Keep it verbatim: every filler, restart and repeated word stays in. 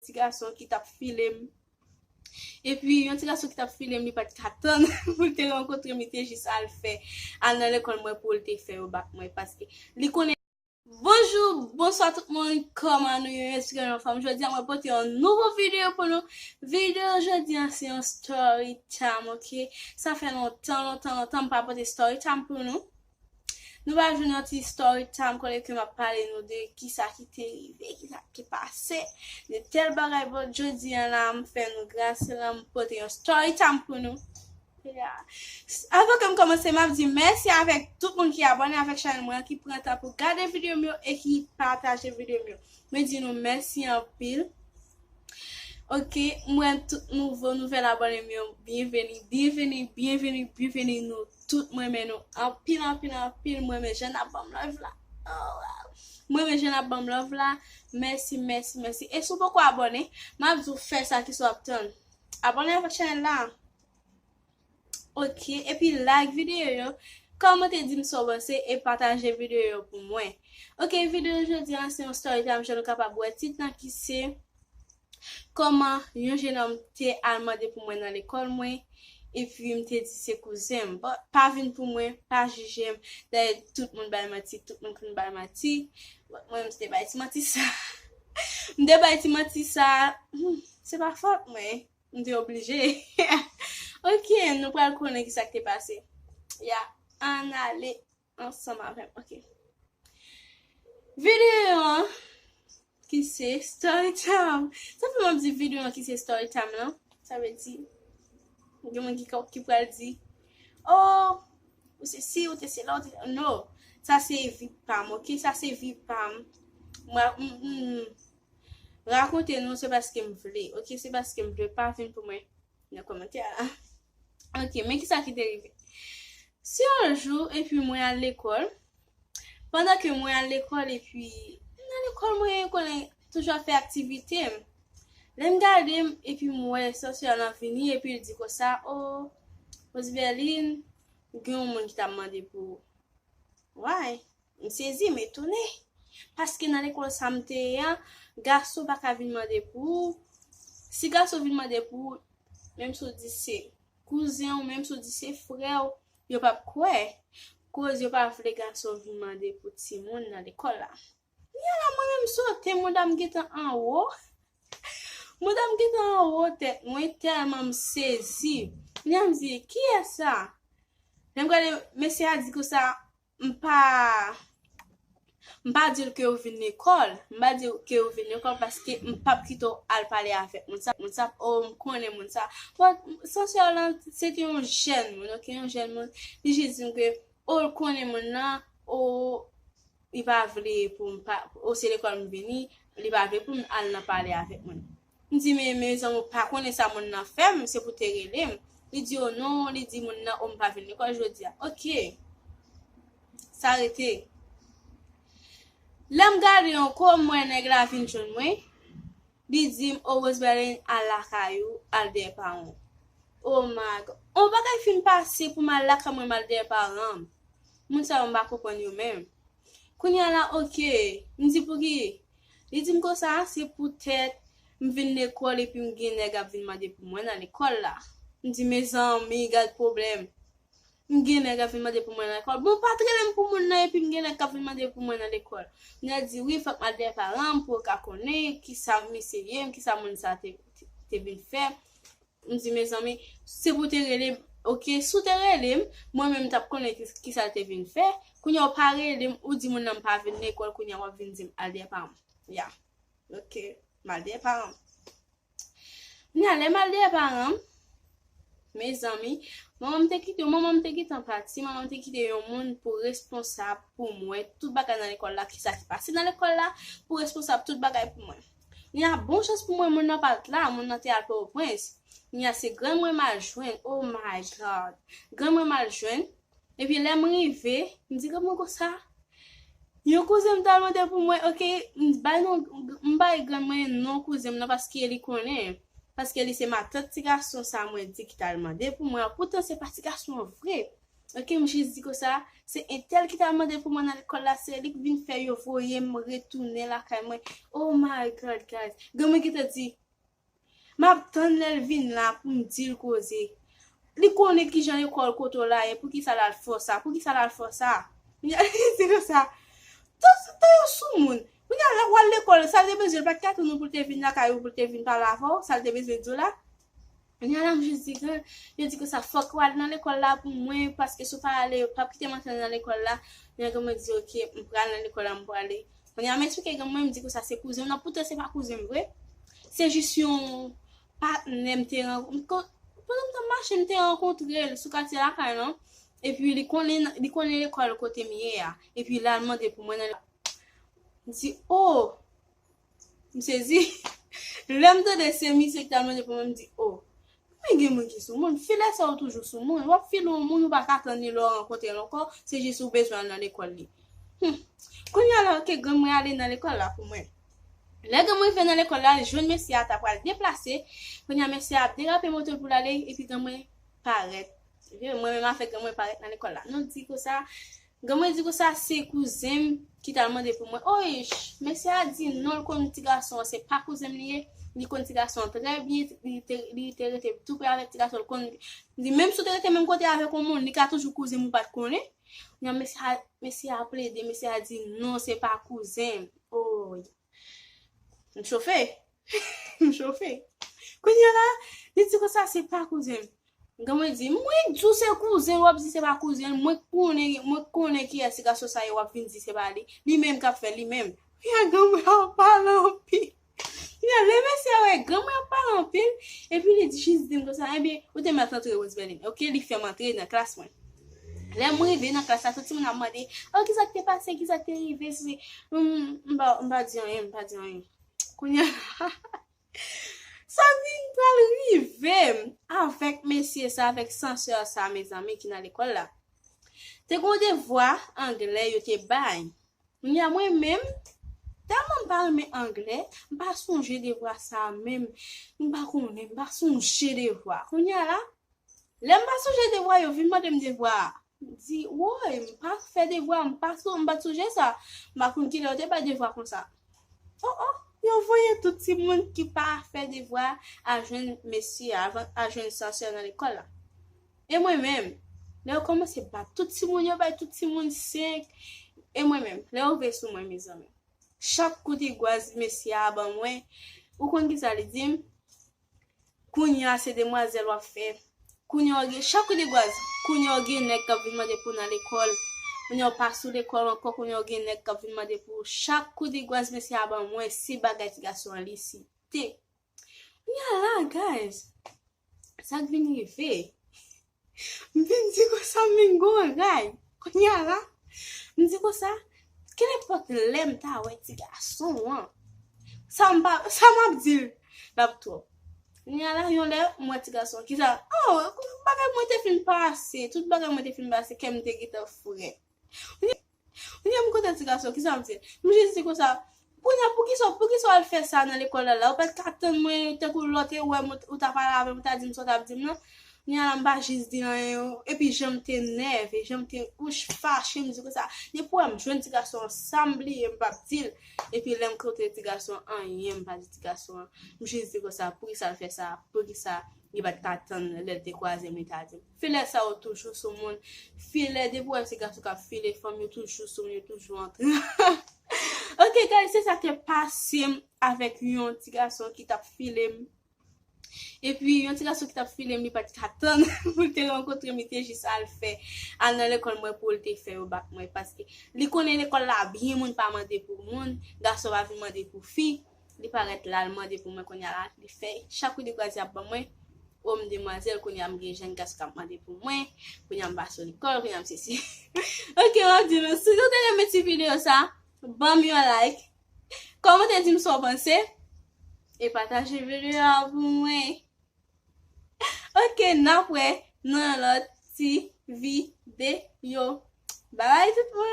ti gason ki t ap file m. Epi, yon ti gason ki t ap file m, li pa t ka tann pou l te rankontre m, li te jis al fè, al nan lekòl mwen pou l te fè yo bak mwen, paske li konnen. Bonjou, bonswa tout moun, kòman nou ye? Èske nou anfòm? Jodi a, mwen pote yon nouvo videyo pou nou. Videyo jodi a, se yon story time, oke? Sa fè lontan, lontan, lontan, m pa pote story time pou nou. Nou va jwenn yon ti story time kote ke m ap pale nou de kisa ki te rive, kisa ki pase, de tèl bagay. Bon, jodi a la, m fè nou gras la, m pote yon story time pou nou. Yeah. Avan ke m kòmanse, m ap di mèsi avèk tout moun ki abòne avèk chanèl mwen an, ki pran tan pou gade videyo m yo e ki pataje videyo m yo. Mwen di nou mèsi anpil. Oke, mwen tout nouvo, nouvèl abòne m yo, byenveni, byenveni, byenveni, byenveni nou tout. Mwen renmen nou anpil, anpil, anpil. Mwen renmen jan n ap ban m love la. Oh, wow. Mwen renmen jan n ap ban m love la. Mèsi, mèsi, mèsi. E si w poko abòne, m ap di w fè sa, kisa w ap tann. Abòne avèk chanèl la. Oke, epi like videyo yo, kòmante, di m sa w panse e pataje videyo yo pou mwen. Oke, videyo jodi a se yon story time, jan nou kapab wè tit lan ki se kòman yon jenòm te al mande pou mwen nan lekòl mwen, epi m te di se kouzen m. Bon, pa vin pou mwen, pa jije m. Dayè, tout moun bay manti, tout moun konn bay manti. Bon, mwen, m te bay ti manti sa. M te bay ti manti sa. Hmm, se pa fòt mwen. M te oblije. Oke, nou pral konnen kisa k te pase. Ya, ann ale ansanm avè m. Oke. Videyo an ki se story time. Sa fè m ap di videyo an ki se story time lan. Sa vle di, gen moun ki, ki pral di, oh, ou se si, ou te se la, ou te, no. Sa se vi pa m, oke? Sa se vi pa m. Mwen, m, m, rakonte nou, se paske m vle, oke? Se paske m vle, pa vin pou mwen nan kòmantè a la. Oke, men kisa ki te rive? Se yon jou, epi mwen al lekòl. Pandan ke mwen al lekòl, epi nan lekòl, mwen konnen toujou ap fè aktivite m. Lè m gade m, epi m wè Sansyèl lan vini, epi l di konsa, oh, Rosebèline, gen yon moun ki t ap mande pou ou. Why? M sezi, m etone. Paske nan lekòl sa m te ye a, gason pa ka vin mande pou ou. Si gason vin mande pou ou, menm si w di se kouzen w, menm si w di se frè w, yo p ap kwè. Koz yo pa vle gason vin mande pou timoun nan lekòl la. Kounye a la, mwen menm sote, mouda m gentan anwo. Mouda m gentan anwo tèt mwen, tèlman m sezi. Kounye a m di, kiyès sa? Lè m gade, mesye a di konsa, m pa, m pa di l ke w vin lekòl. M pa di l ke w vin lekòl paske m p ap kite w al pale avèk moun sa. Moun sa, oh, m konnen moun sa. Bon, Sansyèl lan, se te yon jèn moun, oke, yon jèn moun. Li jis di m ke, oh, l konnen moun nan, oh, li pa vle pou m pa, oh, se lekòl m vini, li pa vle pou m al nan pale avèk moun. M di, men, mezanmi, ou pa konnen sa moun nan fè m, se pou te rele m. Li di, oh non, li di moun nan, oh, m pa vin lekòl jodi a. Oke. Sa rete. Lè m gade ankò, m wè nèg la vin jwenn mwen. Li di m, oh, Rosebèline, al lakay ou, al dèyè paran w. Oh my God. On bagay fin pase pou m al lakay mwen, m al dèyè paran m. Moun sa yo, m pa konprann yo menm. Kounye a la, oke, m di, pouki? Li di m konsa, se poutèt m vin lekòl epi m gen nèg ap vin mande pou mwen nan lekòl la. M di, mezanmi, gad pwoblèm. M gen nèg ap vin mande pou mwen nan lekòl. Bon, pa t rele m pou moun nan epi m gen nèg k ap vin mande pou mwen nan lekòl. Nèg di, wi, fòk m al dèyè paran m pou yo ka konnen kisa misye ye, kisa moun sa te, te, te vin fè. M di, mezanmi, se pou te rele m, oke, si w te rele m, mwen menm m t ap konnen ki, kisa l te vin fè. Kounye a w pa rele m, ou di moun nan m pa vin lekòl, kounye a w ap vin di m al dèyè paran m. Ya. Oke, m al dèyè paran m. Kounye a, lè m al dèyè paran m, mezanmi, manman m te kite, manman m te gentan pati, manman m te kite yon moun pou responsab pou mwen, tout bagay nan lekòl la, kisa ki pase nan lekòl la, pou responsab tout bagay pou mwen. Kounye a, bon chans pou mwen, moun nan pa t la, moun nan te al Pòtoprens. Kounye a, se grann mwen m al jwenn, oh my God. Grann mwen m al jwenn, epi lè m rive, m di grann mwen konsa, yon kouzen m t al mande pou mwen, oke, m bay non, m bay grann mwen non kouzen m nan paske li konnen. Paske li se matant ti gason sa mwen di ki t al mande pou mwen an. Poutan se pa ti gason an vre. Ok, m jis di konsa, se entèl ki t al mande pou mwen nan lekòl la, se li k vin fè yo voye m retounen lakay mwen. Oh my God, guys. Granmwen gentan di, m ap tann lè l vin la pou m di l koze. Li konnen kijan lekòl kote w la ye, poukisa l al fè w sa, poukisa l al fè w sa. Li di konsa, tan, tan yo sou moun. Kounye a, lè w al lekòl, sa l te bezwen, l pa t ka tann ou pou l te vin lakay ou, pou l te vin pale avè w, sa l te bezwen di w la. Kounye a la, m jis di, "Gran," yo di konsa, "Fòk w al nan lekòl la pou mwen, paske si w pa ale, yo p ap kite m antre nan lekòl la." Kounye a, granmwen di, "Ok, m pral nan lekòl la, m prale." Kounye a, m eksplike granmwen, m di konsa, "Se kouzen m nan," poutan se pa kouzen m vre. Se jis yon patnè m te rankontre. Pandan m t ap mache, m te rankontre l sou katye lakay lan. Epi li konnen, li konnen lekòl kote m ye a. Epi l al mande pou mwen nan. M di, "Oh!" M sezi. Lè m tande se misye ki t al mande pou mwen, m di, "Oh! Men gen moun ki sou moun. Filè sa yo toujou sou moun. W ap file yon moun, ou pa ka tann li lè w rankontre l ankò. Se jis ou bezwen al nan lekòl li." Hmm. Kounye a la, ok, granmwen ale nan lekòl la pou mwen. Lè granmwen rive nan lekòl la, li jwenn mesye a ta pral deplase. Kounye a, mesye a ap derape moto l pou l ale, epi granmwen parèt. Epi mwen menm avèk granmwen parèt nan lekòl la. Nou di konsa, granmwen di konsa, se kouzen m ki t al mande pou mwen. Oy, mesye a di non, l konn ti gason an, se pa kouzen m li ye. Li konn ti gason an trè byen, li te, li te rete tou pre avèk ti gason an, l konn, li di, menm si w te rete menm kote avèk yon moun, li ka toujou kouzen m ou pa t konnen. Nan mesye a, mesye a plede, mesye a di non, se pa kouzen m. Oy. M chofe. M chofe. Kounye a la, li di konsa, se pa kouzen m. Granmwen di, "Mwen di w se kouzen l, w ap di se pa kouzen l. Mwen konnen, mwen konnen kiyès se gason sa ye, w ap vin di se pa li. Li menm k ap fè li menm." Kounye a, granmwen ap pale anpil. Kounye a, lè mesye a wè granmwen ap pale anpil, epi li di, jis di m konsa, "Ebyen, ou te mèt antre, Roseberline." Ok, li fè m antre nan klas mwen. Lè m rive nan klas la, tout timoun ap mande, "Oh, kisa k te pase? Kisa k te rive?" Se, m, m pa, m pa di anyen, m pa di anyen. Kounye a, sa vin pral rive m avèk mesye sa, avèk sansè sa, mezanmi, ki nan lekòl la. Te gen yon devwa anglè yo te bay. Kounye a, mwen menm, tèlman m pa renmen anglè, m pa sonje devwa sa a menm. M pa konnen, m pa sonje devwa. Kounye a la, lè m pa sonje devwa, yo vin mande m devwa a. M di, "Woy, m pa fè devwa, m pa son-, m pa t sonje sa." M pa konn kilè yo te bay devwa konsa. Oh, oh, yo voye tout timoun ki pa fè devwa a jwenn mesye a, a jwenn sansè nan lekòl la. E mwen menm, lè yo kòmanse bat tout timoun, yo bay tout timoun senk. E mwen menm, lè yo rive sou mwen, mezanmi, chak kout igwaz mesye a ban mwen, ou konn kisa li di m? "Kounye a se demwazèl w ap fè. Kounye a w gen, chak kout igwaz, kounye a w gen nèg k ap vin mande pou w nan lekòl. Kounye a w pa sou lekòl ankò, kounye a w gen nèg k ap vin mande pou ou." Chak kout igwaz mesye a ban mwen, se bagay ti gason an li site. Kounye a la, guys, sa k vin rive? M vin di konsa, m vin gon ray. Kounye a la, m di konsa, "Kenenpòt lè m ta wè ti gason an, sa m pa, sa m ap di l, l ap twòp." Kounye a la, yon lè, m wè ti gason an, kisa, oh, bagay mwen te fin pase, tout bagay mwen te fin pase, kè m te gentan frèt. Kounye a m kontan ti gason, kisa m di? M jis di konsa, "Kounye a, poukisa, poukisa w al fè sa nan lekòl la, la? Ou pa t ka tann mwen, tankou lòt e wè m, ou ta pale avè m, ou ta di m sa w t ap di m nan." Kounye a la, m pa jis di anyen, epi jan m te nève, jan m te, ouch, fache, m di konsa, "Depi w wè m jwenn ti gason an, sa m bliye, m p ap di l." Epi lè m kontre ti gason an, anyen m pa di ti gason an. M jis di konsa, "Poukisa l fè sa? Poukisa?" Li pa t ka tann lè l te kwaze m, li ta di m. Filè sa yo toujou sou moun. Filè, depi w wè se gason k ap file fanm, yo toujou sou moun, yo toujou antre. Ok, guys, se sa k te pase m avèk yon ti gason ki t ap file m. Epi, yon ti gason ki t ap file m, li pa t ka tann pou l te rankontre m, li te jis al fè, al nan lekòl mwen pou l te fè yo bat mwen. Paske li konnen lekòl la byen, moun pa mande pou moun, gason pa vin mande pou fi. Li parèt la, l mande pou mwen kounye a la, li fè chak kout de gwazi ap ban mwen. O, m demwazèl, kounye a m gen jèn gason k ap mande pou mwen, kounye a m pa sou lekòl, kounye a m sesi. Ok, m ap di nou, si nou te renmen ti videyo sa, ban m yon like, kòmante di m sa w panse, e pataje videyo a pou mwen. Ok, n ap wè nan yon lòt ti videyo. Babay tout moun!